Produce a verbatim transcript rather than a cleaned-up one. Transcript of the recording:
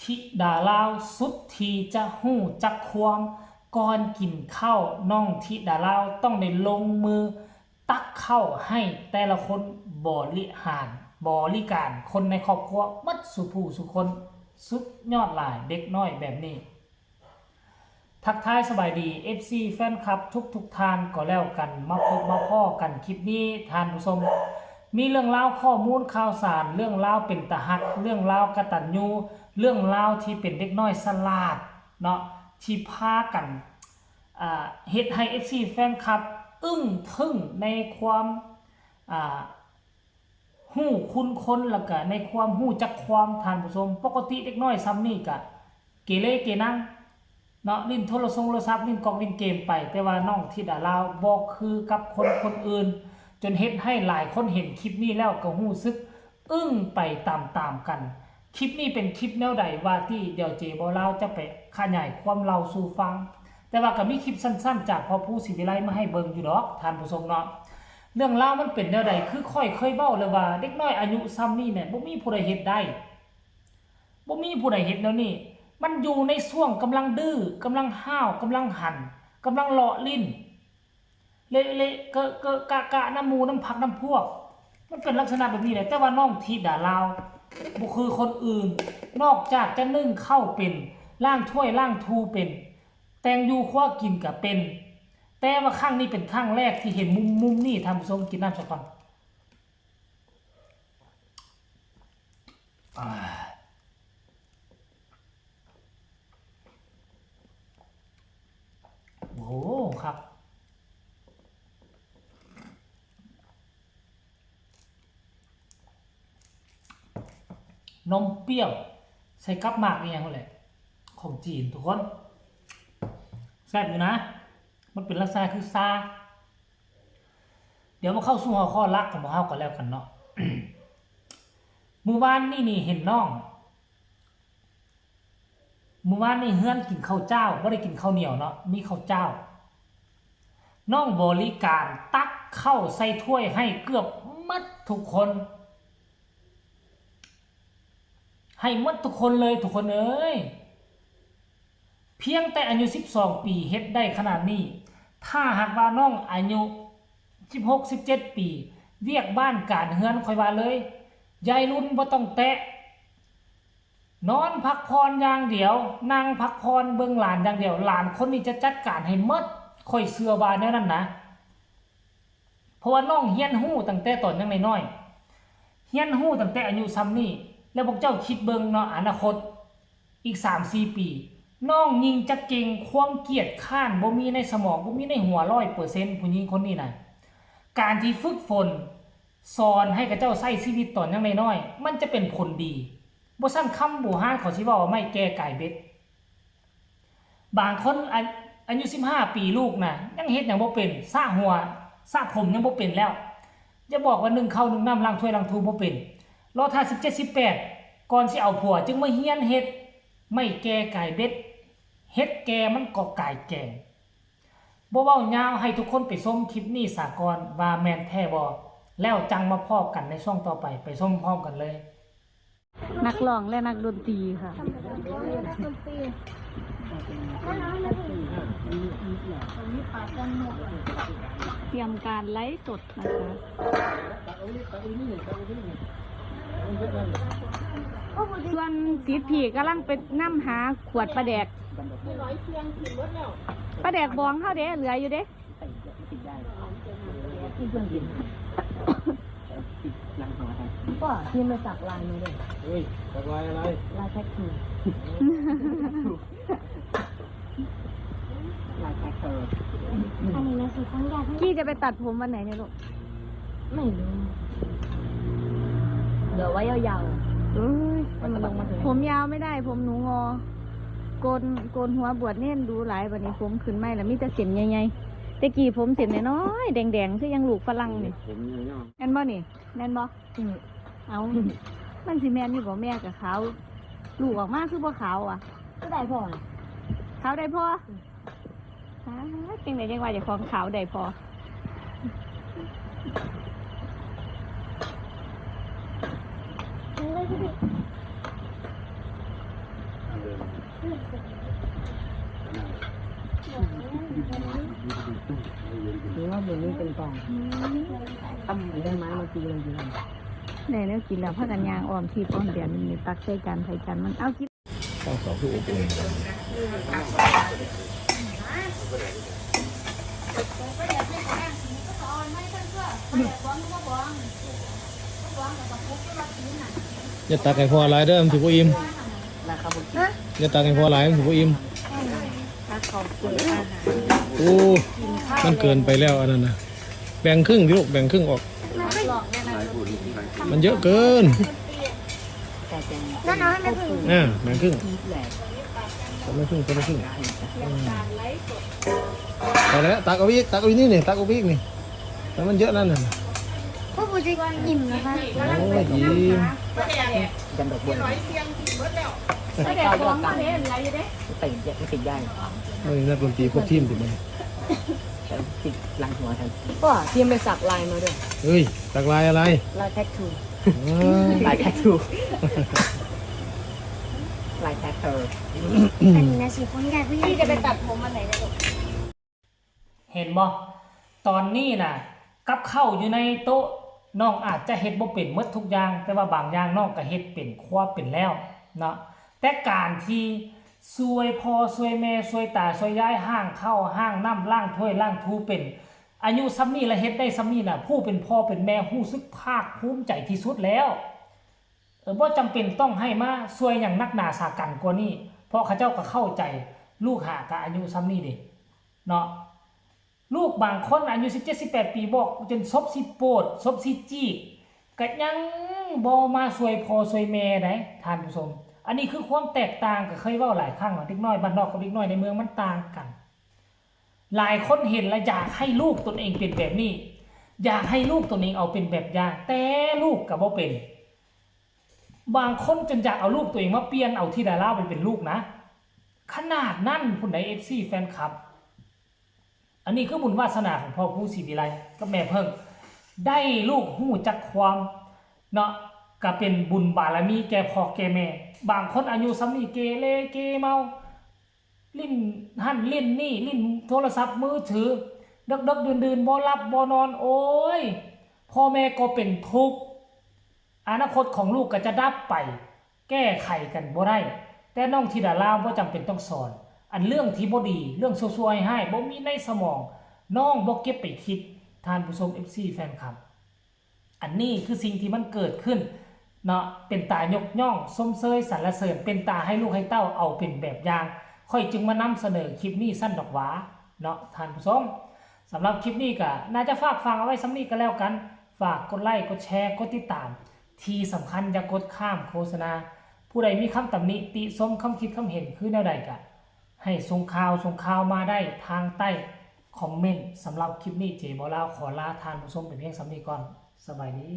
ธิดาลาวสุดที่จะฮู้จักความ ก่อนกินข้าวน้องธิดาลาวต้องได้ลงมือตักข้าวให้แต่ละคนบริหารบริการคนในครอบครัวหมดสู่ผู้สู่คน สุดยอดหลายเด็กน้อยแบบนี้ ทักทายสบายดี เอฟซี แฟนคลับทุกทุกๆท่านก็แล้วกัน มาพบมาพ้อกันคลิปนี้ท่านผู้ชม มีเรื่องราวข้อมูลข่าวสาร เรื่องราวเป็นตาฮัก เรื่องราวกตัญญู เรื่องราวที่เป็นเด็กน้อยฉลาดเนาะ ที่พากัน อ่า เฮ็ดให้ เอฟซี แฟนคลับอึ้งทึ่งในความ อ่า ฮู้คุณคน แล้วก็ในความฮู้จักความท่านผู้ชม ปกติเด็กน้อยส่ำนี้ก็เกเรเกนังเนาะ เล่นโทรศัพท์ เล่นกอกเล่นเกมไป แต่ว่าน้องธิดาลาวบ่คือกับคนคนอื่น จนเฮ็ดให้หลายคนเห็นคลิปนี้แล้วก็รู้สึกอึ้งไปตามๆกัน คลิปนี้เป็นคลิปแนวใดว่าติ เดี๋ยวเจบ่าวลาวจะไปขยายความเล่าสู่ฟัง แต่ว่าก็มีคลิปสั้นๆจากพ่อภูศรีวิไลมาให้เบิ่งอยู่ดอกท่านผู้ชมเนาะ เรื่องราวมันเป็นแนวใด คือข้อยเคยเว้าแล้วว่าเด็กน้อยอายุส่ำนี้เนี่ยบ่มีผู้ใดเฮ็ดได้ บ่มีผู้ใดเฮ็ดแนวนี้ มันอยู่ในช่วงกำลังดื้อ กำลังห้าว กำลังหัน กำลังเลาะลิ้น เละๆเกอะๆกะๆนำหมู่นำพรรคนำพวก มันเป็นลักษณะแบบนี้แหละ แต่ว่าน้องธิดาลาวบ่คือคนอื่น นอกจากจะนึ่งข้าวเป็น ล้างถ้วยล้างทูเป็น แต่งอยู่ครัวกินก็เป็น แต่ว่าครั้งนี้เป็นครั้งแรกที่เห็นมุม มุมนี้ ท่านผู้ชม กินน้ำซะก่อน อ่า โอ้โห ครับ นมเปรี้ยว ใส่กับหมากอีหยังนั่นแหละ ของจีนทุกคน แซ่บอยู่นะ มันเป็นลักษณะคือชา เดี๋ยวมาเข้าสู่หัวข้อหลักของพวกเรากันแล้วกันเนาะ มื้อวานนี่นี่เห็นน้อง มื้อวานนี่เฮือนกินข้าวเจ้า บ่ได้กินข้าวเหนียวเนาะ มีข้าวเจ้า น้องบริการตักข้าวใส่ถ้วยให้เกือบหมดทุกคน ให้หมดทุกคนเลยทุกคนเอ้ย เพียงแต่อายุสิบสองปีเฮ็ดได้ขนาดนี้ ถ้าหากว่าน้องอายุสิบหก สิบเจ็ดปี เวียกบ้านการเฮือนข้อยว่าเลย ยายรุ่นบ่ต้องแตะ นอนพักผ่อนอย่างเดียว นั่งพักผ่อนเบิ่งหลานอย่างเดียว หลานคนนี้จะจัดการให้หมด ข้อยเชื่อว่าแนวนั้นนะ เพราะว่าน้องเรียนรู้ตั้งแต่ตอนยังน้อยๆ เรียนรู้ตั้งแต่อายุส่ำนี้ แล้วพวกเจ้าคิดเบิ่งเนาะ อนาคต อีกสามสี่ปี น้องยิ่งจะเก่ง ความเกียจคร้านบ่มีในสมอง บ่มีในหัวร้อยเปอร์เซ็นต์ ผู้หญิงคนนี้นะ การที่ฝึกฝน สอนให้เขาเจ้าใช้ชีวิตตอนยังน้อยๆ มันจะเป็นผลดี บ่ซั้นคำโบราณเขาสิเว้าว่าไม้แก่กายเบ็ด บางคนอา- อายุสิบห้าปีลูกนะ ยังเฮ็ดหยังบ่เป็น สระหัว สระผมยังบ่เป็นแล้ว อย่าบอกว่านึ่งข้าวนึ่งน้ำล้างถ้วยล้างทูบ่เป็น รอถ้าสิบเจ็ด สิบแปด ก่อนสิเอาผัวจึงมาเรียนเฮ็ด ไม้แก่กายเบ็ด เฮ็ดแก่มันก็กายแกง บ่เว้ายาว ให้ทุกคนไปชมคลิปนี้ซะก่อนว่าแม่นแท้บ่ แล้วจั่งมาพ้อกันในช่วงต่อไป ไปชมพร้อมกันเลย นักร้องและนักดนตรีค่ะ เตรียมการไลฟ์สดนะคะ ส่วนสิทธิ์พี่กำลังไปนำหาขวดปลาแดก ปลาแดกบองเฮาเด้ เหลืออยู่เด้ ก็ที่มาสักลายมาเลย เฮ้ยสักลายอะไร ลายแท็กทู ลายแท็กเตอร์ อันนี้นะสีตั้งยาก กี้จะไปตัดผมวันไหนเนี่ยลูก ไม่รู้เดี๋ยวไว้ยาว เอ้ย ๆให้มันลงมาถึง ผมยาวไม่ได้ ผมหนูงอ โกนโกนหัวบวชเน้นดูหลายวันนี้ผมขึ้นไม่แล้วมีแต่เส้นใหญ่ๆแต่กี้ผมเส้นน้อยๆแดงๆคือยังลูกฝรั่งนี่ ผมยาว แม่นบ่นี่แม่นบ่ อืม เอามันสิแม่นอยู่บ่แม่กับขาวลูกออกมาคือบ่ขาวอ่ะ ก็ได้พอนะ ขาวได้พออ้าจังไดจังว่าเจ้าของขาวได้พอ มันก็จะเป็น หรือว่าหมูนี่เป็นกล่อง อืม มันได้ไหม เมื่อกี้เรากิน ได้แล้วกินแล้ว พากันย่างอ้อมที่อ้อมเดียนนี่ ตักใส่จาน ใส่จานมัน เอากิน ข้าวสองคืออบอุ่น อย่าตักให้พ่อหลายเด้อ มันสิบ่อิ่ม ราคาบ่กิน อย่าตักให้พ่อหลาย มันสิบ่อิ่ม ถ้าเขาซื้ออาหาร โอ้ มันเกินไปแล้วอันนั้นนะ แบ่งครึ่งสิลูก แบ่งครึ่งออก มันเยอะเกิน แต่จะ นั่นเอาให้แม่พึ่ง อ่า แบ่งครึ่ง อีกแหละ คนละครึ่ง คนละครึ่ง อืม พอแล้ว ตักเอาอีก ตักเอาอีกนี่นี่ ตักเอาอีกนี่ แล้วมันเยอะนั่นน่ะ พวกกูจะอิ่มนะคะ โอ้ย อิ่ม ยันดอกบัว ใส่ข้าวเลือกกัน ไม่ติดยาก ไม่ติดยาก ไม่นักดนตรีครบทีมสิมัน แต่ติดหลังหัวแทน ก็เตรียมไปสักลายมาด้วย เฮ้ย สักลายอะไร ลายแท็กทู อืม ลายแท็กทู ลายแท็กเตอร์ อันนี้นะสิคนใหญ่ผู้ใหญ่ พี่จะไปตัดผมวันไหนเนี่ยลูก เห็นบ่ ตอนนี้น่ะ กับข้าวอยู่ในโต๊ะ น้องอาจจะเฮ็ดบ่เป็นหมดทุกอย่าง แต่ว่าบางอย่างน้องก็เฮ็ดเป็น ครัวเป็นแล้วเนาะ แต่การที่ช่วยพ่อช่วยแม่ ช่วยตาช่วยยาย ห้างข้าวห้างน้ำ ล้างถ้วยล้างถูเป็น อายุส่ำนี้แล้วเฮ็ดได้ส่ำนี้น่ะ ผู้เป็นพ่อเป็นแม่รู้สึกภาคภูมิใจที่สุดแล้ว เออ บ่จำเป็นต้องให้มาช่วยหยังนักหนาสากั๋นกว่านี้ เพราะเขาเจ้าก็เข้าใจ ลูกหากะอายุส่ำนี้เด้ เนาะ ลูกบางคนอายุสิบเจ็ด สิบแปดปี บอกจนศพสิโปด ศพสิจีก ก็ยังบ่มาช่วยพ่อช่วยแม่ได้ ท่านผู้ชม อันนี้คือความแตกต่าง ก็เคยเว้าหลายครั้งแล้ว เด็กน้อยบ้านนอกกับเด็กน้อยในเมืองมันต่างกัน หลายคนเห็นแล้วอยากให้ลูกตนเองเป็นแบบนี้ อยากให้ลูกตนเองเอาเป็นแบบอย่าง แต่ลูกก็บ่เป็น บางคนจนอยากเอาลูกตัวเองมาเปลี่ยนเอาธิดาลาวไปเป็นลูกนะ ขนาดนั้นพุ้นใด เอฟซี แฟนคลับ อันนี้คือบุญวาสนาของพ่อภูศรีวิไลกับแม่เพิ่ง ได้ลูกฮู้จักความเนาะ ก็เป็นบุญบารมีแก่พ่อแก่แม่ บางคนอายุส่ำนี้เกเรเกเมา เล่นหั้นเล่นนี่ เล่นโทรศัพท์มือถือ ดึกๆ ดื่นๆ บ่หลับบ่นอน โอ้ย พ่อแม่ก็เป็นทุกข์ อนาคตของลูกก็จะดับไป แก้ไขกันบ่ได้ แต่น้องธิดาลาวบ่จำเป็นต้องสอน อันเรื่องที่บ่ดี เรื่องชั่วๆ ร้ายๆ บ่มีในสมอง น้องบ่เก็บไปคิด ท่านผู้ชม เอฟซี แฟนคลับ อันนี้คือสิ่งที่มันเกิดขึ้นเนาะ เป็นตายกย่อง ชมเชย สรรเสริญ เป็นตาให้ลูกให้เต้าเอาเป็นแบบอย่าง ข้อยจึงมานำเสนอคลิปนี้ซั้นดอกหวาเนาะ ท่านผู้ชม สำหรับคลิปนี้ก็น่าจะฝากฟังเอาไว้ส่ำนี้ก็แล้วกัน ฝากกดไลก์ กดแชร์ กดติดตาม ที่สำคัญอย่ากดข้ามโฆษณา ผู้ใดมีคำตำหนิติชม คำคิดคำเห็นคือแนวใดก็ให้ส่งข่าว ส่งข่าวมาได้ทางใต้คอมเมนต์ สำหรับคลิปนี้เจบ่าวลาวขอลาท่านผู้ชมไปเพียงส่ำนี้ก่อน สบายดี